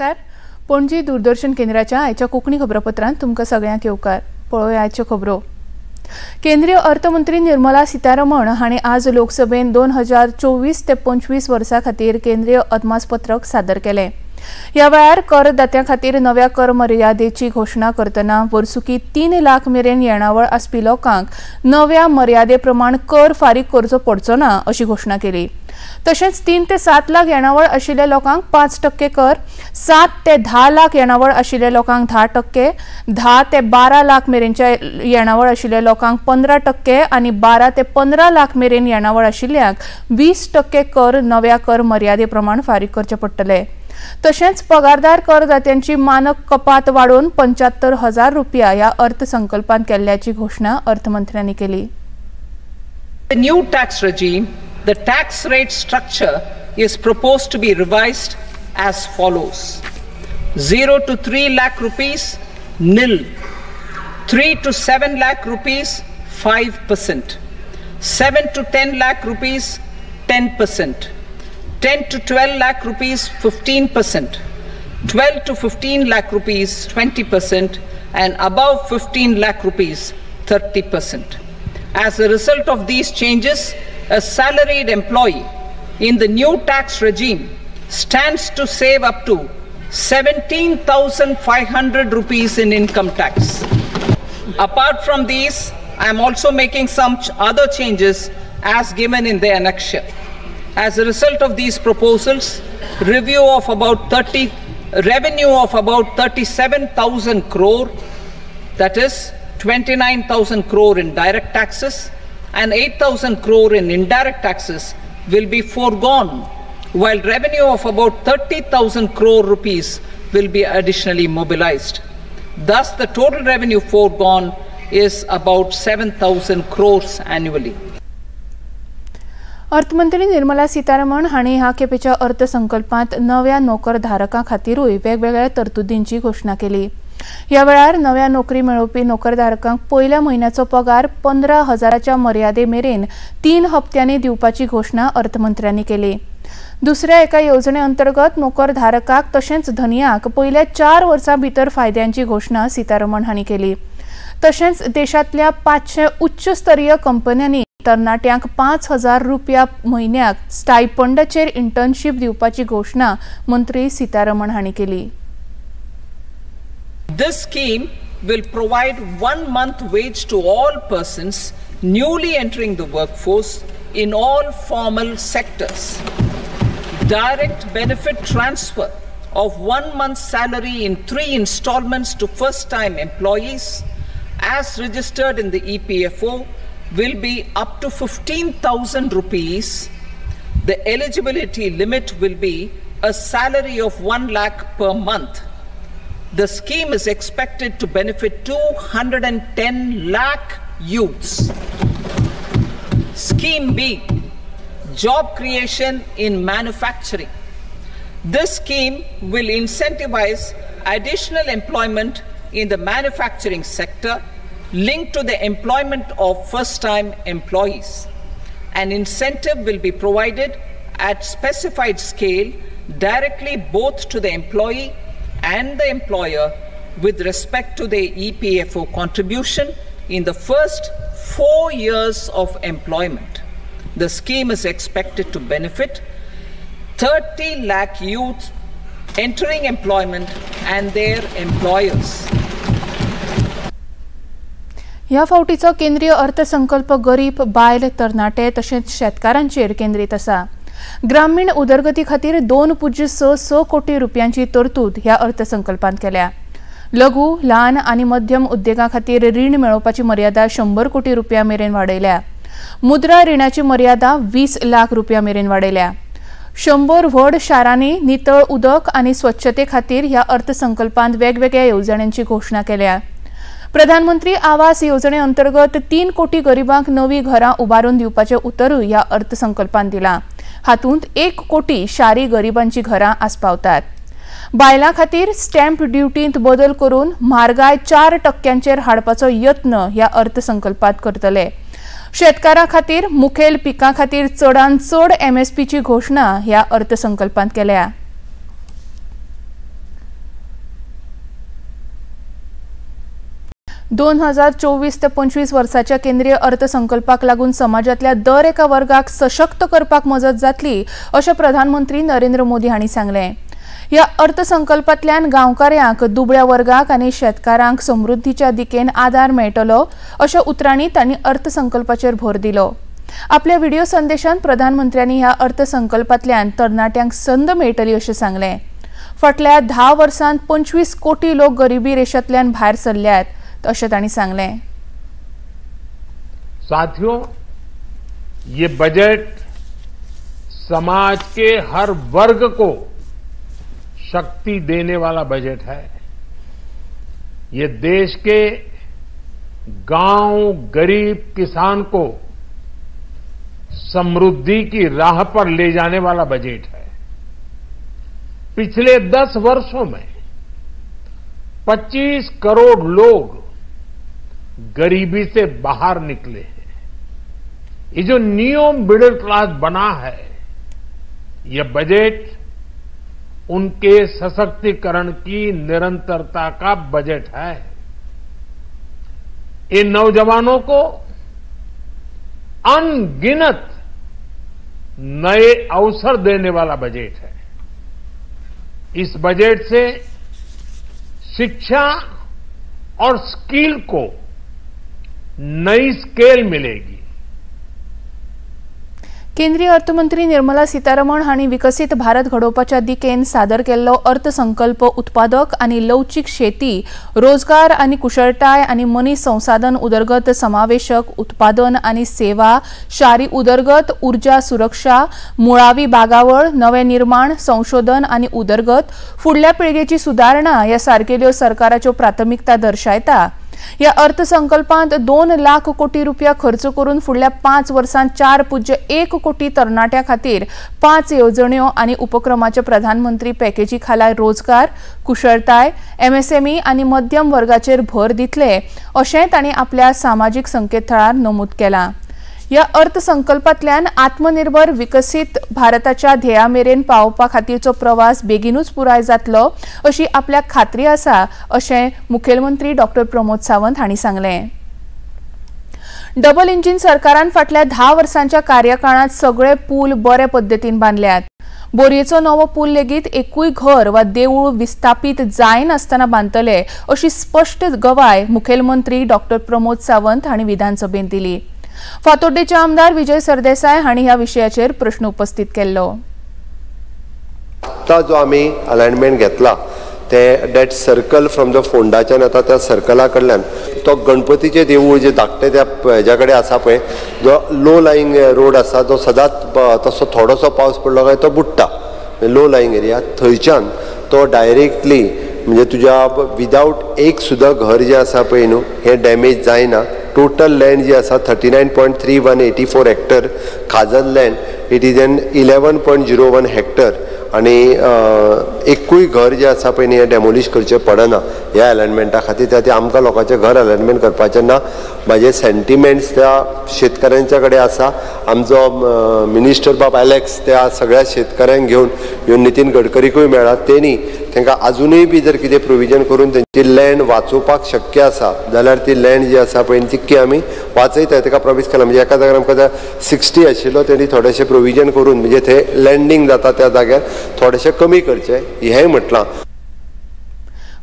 नमस्कार. पणजी दूरदर्शन केंद्राच्या आयच्या कोंकणी खबरापत्रांत तुमकां सगळ्यांक येवकार. पळोवया आयच्यो खबरो. केंद्रीय अर्थमंत्री निर्मला सीतारमण हांणी आज लोकसभेन 2024 ते 25 वर्सां खातीर केंद्रीय अदमासपत्रक सादर केलें. ह्या वेळार करदात्यां खातीर नव्या कर मर्यादेची घोशणा करतना वर्सुकी 3 लाख मेरेन येणावळ आसपी लोकांक नव्या मर्यादे प्रमाण कर फारीक करचो पडचो ना अशी घोशणा केली. तशेंच 3 ते 7 लाख येणावळ आशिल्ल्या लोकांक 5% कर, 7 ते 10 लाख येणावळ आशिल्ल्या लोकांक 10%, 10 ते 12 लाख मेरेनच्या येणावळ आशिल्ल्या लोकांक 15% आनी 12 ते 15 लाख मेरेन येणावळ आशिल्ल्यांक 20% कर नव्या कर मर्यादे प्रमाण फारीक करचे पडटले. तशेंच पगारदार करदात्यांची मानक कपात वाडोवन 75,000 रुपया ह्या अर्थसंकल्पांत केल्ल्याची घोशणा अर्थमंत्र्यांनी केली. The new tax regime, the tax rate structure is proposed to be revised as follows: 0 to 3 lakh rupees, nil; 3 to 7 lakh rupees, 5%; 7 to 10 lakh rupees, 10%; 10 to 12 lakh rupees, 15%; 12 to 15 lakh rupees, 20%, and above 15 lakh rupees, 30%. As a result of these changes, a salaried employee in the new tax regime stands to save up to 17,500 rupees in income tax. Apart from these, I am also making some other changes as given in the annexure. As a result of these proposals, revenue of about 37,000 crore, that is 29,000 crore in direct taxes and 8,000 crore in indirect taxes, will be foregone, while revenue of about 30,000 crore rupees will be additionally mobilized. Thus, the total revenue foregone is about 7,000 crores annually. अर्थमंत्री निर्मला सीतारमण हांणी ह्या खेपेच्या अर्थसंकल्पांत नव्या नोकरधारकां खातीरूय वेगवेगळ्या तरतुदींची घोशणा केली. ह्या वेळार नव्या नोकरी मेळोवपी नोकरधारकांक पयल्या म्हयन्याचो पगार 15,000च्या मर्यादे मेरेन 3 हप्त्यांनी दिवपाची घोशणा अर्थमंत्र्यांनी केली. दुसऱ्या एका येवजणे अंतर्गत नोकरधारकाक तशेंच धनयाक पयल्या 4 वर्सां भितर फायद्यांची घोशणा सीतारमण हांणी केली. तशेंच देशांतल्या 500 उच्च स्तरीय कंपन्यांनी तरणाट्यांक 5,000 रुपया म्हयन्याक स्टायपंडाचेर इंटर्नशीप दिवपाची घोशणा मंत्री सीतारमण हांणी केली. This scheme will provide 1 month wage to all persons newly entering the workforce in all formal sectors. Direct benefit transfer of 1 month's salary in 3 installments to first-time employees as registered in the EPFO will be up to 15,000 rupees. The eligibility limit will be a salary of 1 lakh per month. The scheme is expected to benefit 210 lakh youths. Scheme B, job creation in manufacturing. This scheme will incentivize additional employment in the manufacturing sector linked to the employment of first-time employees. An incentive will be provided at specified scale directly both to the employee and the employer with respect to their EPFO contribution in the first 4 years of employment. The scheme is expected to benefit 30 lakh youth entering employment and their employers. ह्या फावटीचो केंद्रीय अर्थसंकल्प गरीब, बायल, तरणाटे तशेंच शेतकारांचेर केंद्रीत आसा. ग्रामीण उदरगती खातीर 2.66 कोटी रुपयांची तरतूद ह्या अर्थसंकल्पांत केल्या. लघु, ल्हान आनी मध्यम उद्देगां खातीर रीण मेळोवपाची मर्यादा 100 कोटी रुपया मेरेन वाडयल्या. मुद्रा रिणाची मर्यादा 20 लाख रुपया मेरेन वाडयल्या. 100 व्हड शारांनी नितळ उदक आनी स्वच्छते खातीर ह्या अर्थसंकल्पांत वेगवेगळ्या येवजण्यांची घोशणा केल्या. प्रधानमंत्री आवास येवजणे अंतर्गत 3 कोटी गरिबांक नवी घरां उबारून दिवपाचें उतरूय ह्या अर्थसंकल्पांत दिलां. हातूंत 1 कोटी शारी गरिबांची घरां आस्पावतात. बायलां खातीर स्टॅम्प ड्युटींत बदल करून म्हारगाय 4% हाडपाचो यत्न ह्या अर्थसंकल्पांत करतले. शेतकारां खातीर मुखेल पिकां खातीर चडांत चड एमएसपीची घोशणा ह्या अर्थसंकल्पांत केल्या. 2024 ते 25 वर्साच्या केंद्रीय अर्थसंकल्पाक लागून समाजातल्या दर एका वर्गाक सशक्त करपाक मजत जातली अशें प्रधानमंत्री नरेंद्र मोदी हांणी सांगलें। ह्या अर्थसंकल्पांतल्यान गांवकाऱ्यांक, दुबळ्या वर्गाक आनी शेतकारांक समृद्धीच्या दिकेन आदार मेळटलो अशा उतरांनी तांणी अर्थसंकल्पाचेर भर दिलो। आपल्या व्हिडिओ संदेशांत प्रधानमंत्र्यांनी ह्या अर्थसंकल्पांतल्यान तरणाट्यांक संद मेळटली अशें सांगलें। फाटल्या 10 वर्सांत 25 कोटी लोक गरिबी रेशेंतल्यान भायर सरल्यात अशें तांणी सांगलें। साथियों, ये बजट समाज के हर वर्ग को शक्ति देने वाला बजट है। ये देश के गांव, गरीब, किसान को समृद्धि की राह पर ले जाने वाला बजट है। पिछले 10 वर्षों में 25 करोड़ लोग गरीबी से बाहर निकले हैं। ये जो न्यू मिडिल क्लास बना है, यह बजट उनके सशक्तिकरण की निरंतरता का बजट है। ये नौजवानों को अनगिनत नए अवसर देने वाला बजट है। इस बजट से शिक्षा और स्किल को नई स्केल मिलेगी। केंद्रीय अर्थमंत्री निर्मला सीतारमण हांणी विकसीत भारत घडोवपाच्या दिकेन सादर केल्लो अर्थसंकल्प उत्पादक आनी लवचीक शेती, रोजगार आनी कुशळटाय आनी मनीस संसाधन उदरगत, समावेशक उत्पादन आनी सेवा, शारी उदरगत, उर्जा सुरक्षा, मुळावी बागावळ, नवे निर्माण, संशोधन आनी उदरगत, फुडल्या पिळगेची सुदारणा ह्या सारकेल्यो सरकाराच्यो प्राथमिकता दर्शायता। ह्या अर्थसंकल्पांत 2 लाख कोटी रुपया खर्च करून फुडल्या 5 वर्सांत 4.1 कोटी तरणाट्यां खातीर 5 येवजण्यो आनी उपक्रमाचे प्रधानमंत्री पॅकेजी खाला रोजगार, कुशळटाय, एमएसएमई आनी मध्यम वर्गाचेर भर दितले अशें तांणी आपल्या सामाजीक संकेतथळार नमूद केलां। ह्या अर्थसंकल्पांतल्यान आत्मनिर्भर विकसीत भारताच्या ध्येया मेरेन पावोवपा खातीरचो प्रवास बेगीनूच पुराय जातलो अशी आपल्याक खात्री आसा अशें मुखेलमंत्री डॉक्टर प्रमोद सावंत हांणी सांगलें। डबल इंजीन सरकारान फाटल्या 10 वर्सांच्या कार्यकाळांत सगळे पूल बरे पद्दतीन बांदल्यात। बोरयेचो नवो पूल लेगीत एकूय घर वा देवूळ विस्थापीत जायनासतना बांदतले अशी स्पश्ट गवाय मुखेलमंत्री डॉक्टर प्रमोद सावंत हांणी विधानसभेंत दिली। फातोड्डेचे आमदार विजय सरदेसाय हांणी ह्या विशयाचेर प्रश्न उपस्थित केल्लो। आतां जो आमी अलायनमेंट घेतला ते that circle from the फोंडाच्यान आतां त्या सर्कला कडल्यान तो गणपतीचें देवूळ जे धाकटें त्या हेज्या कडेन आसा पळय, जो लो लायींग रोड आसा जो सदांच तसो थोडोसो पावस पडलो काय तो बुडटा, लो लायींग एरिया, थंयच्यान तो डायरेक्टली म्हणजे तुज्या विदावट एक सुद्दां घर जें आसा पळय न्हू हें डॅमेज जायना। टोटल लँड जी आसा 39.3184 हेक्टर खाजन land, it is an 11.01 hectare आनी एकूय घर जें आसा पळय न्ही हें डेमोलिश करचें पडना ह्या अलायनमेंटा खातीर। त्या खातीर आमकां लोकांचें घर अलायनमेंट करपाचें ना। म्हाजे सेंटिमेंट्स त्या शेतकऱ्यांच्या कडेन आसा। आमचो मिनिस्टर बाब एलेक्स त्या सगळ्या शेतकऱ्यांक घेवन येवन नितीन गडकरीकूय मेळ्ळा, तेणी तांकां आजुनूय बी जर कितें प्रोविजन करून तेंची लँड वाचोवपाक शक्य आसा जाल्यार ती लँड जी आसा पळय तितकी आमी वाचयता, ताका प्रॉमीस केला। म्हणजे एका जाग्यार आमकां 60 आशिल्लो तेणी थोडेशें प्रोविजन करून म्हणजे थंय लँडींग जाता त्या जाग्यार थोडेशें कमी करचें हेंय म्हटलां।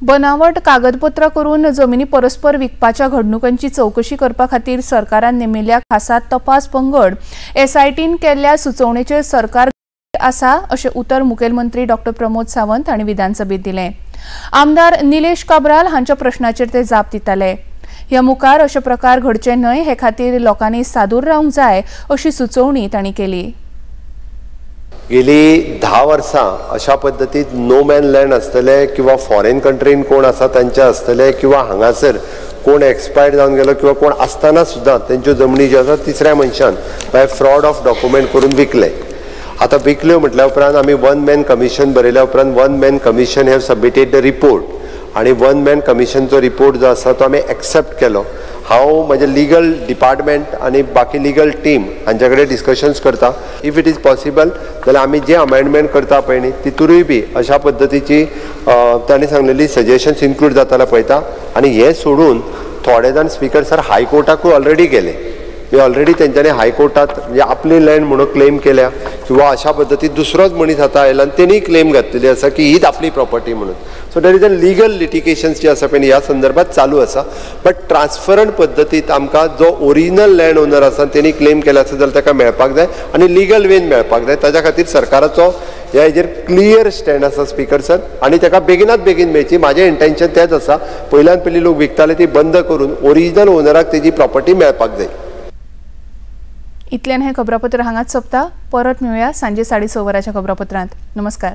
बनावट कागदपत्रां करून जमिनी परस्पर विकपाच्या घडणुकांची चवकशी करपा खातीर सरकारान नेमिल्ल्या खासा तपास पंगड एसआयटीन केल्ल्या सुचोवणेचेर सरकार आसा अशें उतर मुखेलमंत्री डॉक्टर प्रमोद सावंत हांणी विधानसभेत दिलें। आमदार निलेश काब्राल हांच्या प्रश्नाचेर ते जाप दिताले। ह्या मुखार अशे प्रकार घडचे न्हय हे खातीर लोकांनी सादूर रावंक जाय अशी सुचोवणी तांणी केली। गेली 10 वर्सां अशा पद्दतीन नो मॅन लँड आसतले किंवा फॉरेन कंट्रीन कोण आसा तांचे आसतले किंवा हांगासर कोण एक्सपायर्ड जावन गेलो किंवा कोण आसतना सुद्दां तेंच्यो जमनी ज्यो आसा तिसऱ्या मनशान बाय फ्रॉड ऑफ डॉक्युमेंट करून विकले। आतां विकल्यो म्हटल्या उपरांत आमी वन मॅन कमिशन बरयल्या उपरांत one man commission have submitted the report आनी वन मॅन कमिशनचो रिपोर्ट जो आसा तो आमी एक्सेप्ट केलो। हांव म्हजें लिगल डिपार्टमेंट आनी बाकी लिगल टीम हांच्या कडेन डिस्कशन्स करता। If it is possible जाल्यार आमी जे अमेंडमेंट करता पळय न्ही तितूरूय बी अशा पद्दतीची तांणी सांगलेली सजेशन्स इन्क्लूड जाता जाल्यार पळयता। आनी हें सोडून थोडे जाण स्पीकर सर हायकोर्टाकूय ऑलरेडी गेले. ऑलरेडी तेंच्यांनी हायकोर्टात म्हणजे आपली लँड म्हणून क्लेम केल्या किंवा अशा पद्दतीन दुसरोच मनीस आतां आयला आनी तेणी क्लेम घातलेली आसा की हीच आपली प्रॉपर्टी म्हणून. So there is a legal litigations जी आसा पळय ह्या संदर्भात चालू आसा. बट ट्रान्सफरंट पद्दतीत आमकां जो ओरिजिनल लँड ओनर आसा तेणी क्लेम केला आसा जाल्यार ताका मेळपाक जाय आनी लिगल वेन मेळपाक जाय. ताच्या खातीर सरकाराचो ह्या हेजेर क्लियर स्टँड आसा स्पीकर सर, आनी ताका बेगिनात बेगीन मेळची. म्हाजें इंटेन्शन तेंच आसा, पयल्यान पयलीं लोक विकताले ती बंद करून ओरिजिनल ओनराक तेजी प्रॉपर्टी मेळपाक जाय. इतल्यान हें खबरापत्र हांगाच सोंपता. परत मेळुया सांजे 6:30 वरांच्या खबरापत्रांत. नमस्कार.